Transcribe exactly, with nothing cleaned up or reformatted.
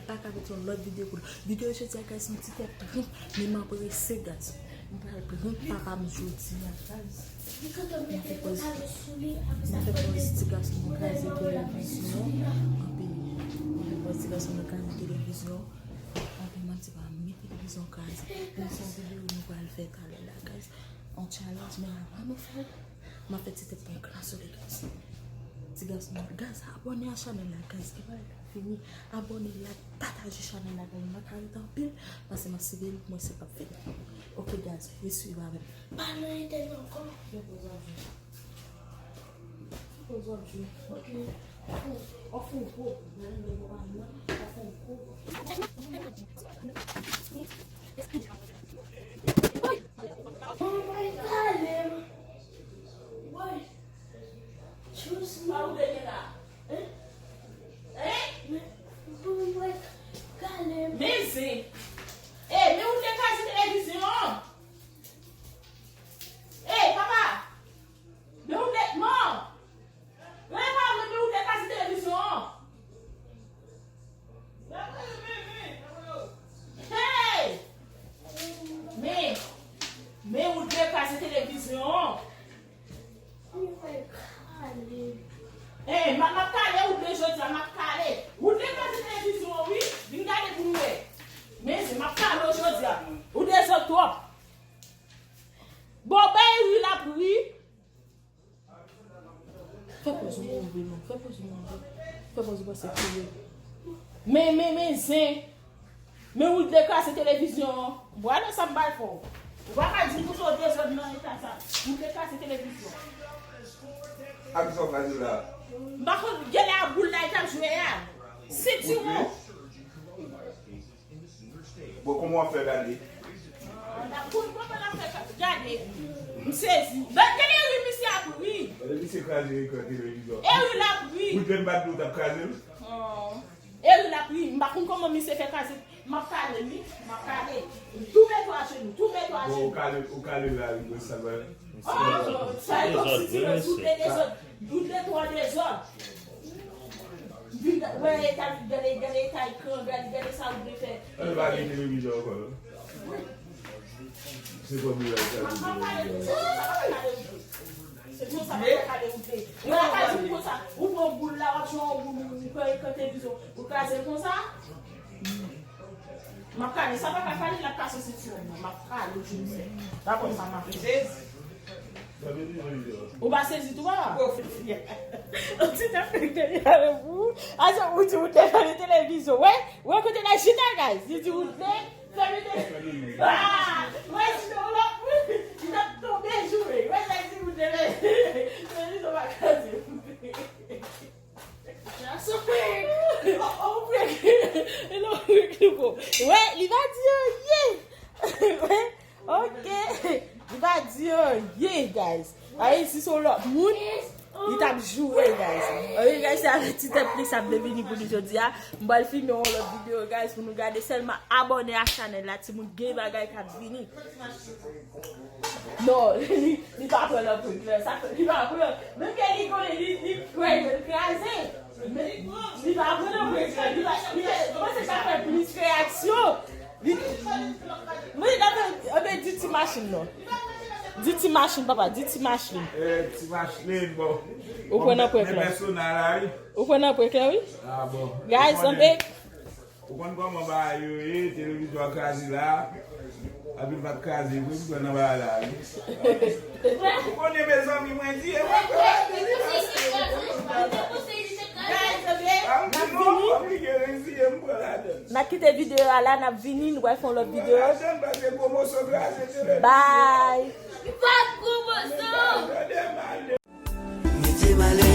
pa ka met yon lòt videyo pou nou. Videyo jodi a, guys, yon ti tèt prank, men m ap rese, guys. M pral prank papa m jodi a, guys. M fè pòz, m fè pòz ti gason mwen kraze televizyon. Anpi, m fè pòz ti gason mwen kraze televizyon. Anpi, m ap di pa m met televizyon kraze. Men se yon videyo nou pral fè talè la, guys. On challenge, men avan nou fè l, m ap fè ti tèt prank la sou li, guys. Ti gason mwen, guys, abòne a chanèl la, guys. Li pa fini. Abòne, like, pataje chanèl la, guys. M pa ka rete anpil, paske m ap sere l, mwen se p ap fini. Ok, guys, rete swiv avè m. Pa nan entèvyou ankò. Fè pòz w ap jwe. Fè pòz w ap jwe. Ok. W ap fè yon gwo. Nan men w pa nan, w ap fè yon gwo. Woy, woy. Tjous, mwen. Hein? Hein? Men zen. Ey, men ou te kraze televizyon an. Ey, papa. Men ou te, non. Rele pa mwen, men ou te kraze televizyon an. Hey! Men, men ou te kraze televizyon an. Hey, m ap, m ap kale ou de jodi a, m ap kale. Ou te kraze televizyon an, wi. Vin gade pou nou wè. Men, m ap kale ou jodi a. Ou dezòd twòp. Bon, bay ri l ap ri. Fè pòz ou mouri non. Fè pòz ou mouri. Fè pòz ou panse kriye. Men, men, men zen. Men ou te kraze televizyon an. Bwa nan sa m bay fè w. Ou pa ka di m pou sa w dezòd nan eta sa. Ou te kraze televizyon. A ki sa w kraze la? M pa konn, genlè a boul la e t ap jwe a. Sentiwon. Bon, kòman w ap fè gade? Pou, pou, pou n ap fè gade. M sezi. Gade ri misye ap ri. Gade misye kraze ekran televizyon. E ri l ap ri. Ou te m bat nou, t ap kraze l? E ri l ap ri. M pa konn kòman misye fè kraze. M ap kale, wi. M ap kale. Tou mete w ajenou. Tou mete w ajenou. Bon, ou kale, ou kale la, wi, sa va. Oh, sa e kòmsi ti mesye. Ou te dezòd. Ou te twò dezòd. Vin wè eta, gade, gade eta ekran, gade, gade sa ou vle fè. Al pa gen televizyon ankò, non? Se kòm li al pa gen televizyon. Se konsa pa ka kale ou vle. Ou pa ka di konsa, ou pran boul la, w ap jwe yon boul, ou pran ekran televizyon, ou kraze l konsa. M ap kale, sa pa ka kale, l ap kase sentiwon mwen. M ap kale, ou jwenn fè. Dakò, sa m ap fè. Ou pa sezi tou, papa? Ou ti te fè te ale pou. Asa ou di ou te fè televizyon. Wè, wè kote la chita, guys. Li di ou te fè televizyon. Ah! Wè, si te ou lòt moun, li t ap tonbe joure. Wè, sa di ou te fè televizyon pa kraze. Wè, li pa di anyen. Wè, ok. Li pa di anyen, guys. Ayiti se yon lòt moun. Li t ap joure, guys. Ok, guys, se avèk ti tèt plis ap devini pou nou jodi a. M pral filme yon lòt videyo, guys, pou nou gade. Sèlman abòne a chanèl la, timoun, gen bagay k ap vini. Non, li, li pa pran nan prank la. Sa, li pa pran. Menm ke li konnen, li, li kwè ke l kraze. Men, li pa pran nan prank la. Li pa, li, mwen se sa fè plis reyaksyon. Li, mwen se ta fè, anben, di ti machin non. Di ti machin, papa, di ti machin. Eh, ti machin, bon. Ou pran nan prank la. Ou pran nan prank la, wi. Ah, bon. Guys, anben. Ou konn kòman bagay yo ye, televizyon an kraze la. Epi l pa t kraze vre, m pran nan bagay la, wi. Ou konnen, mezanmi, mwen di, e mwen pran televizyon. N ap kite videyo a la, n ap vini, nou pral fè yon lòt videyo. Bye. Mete male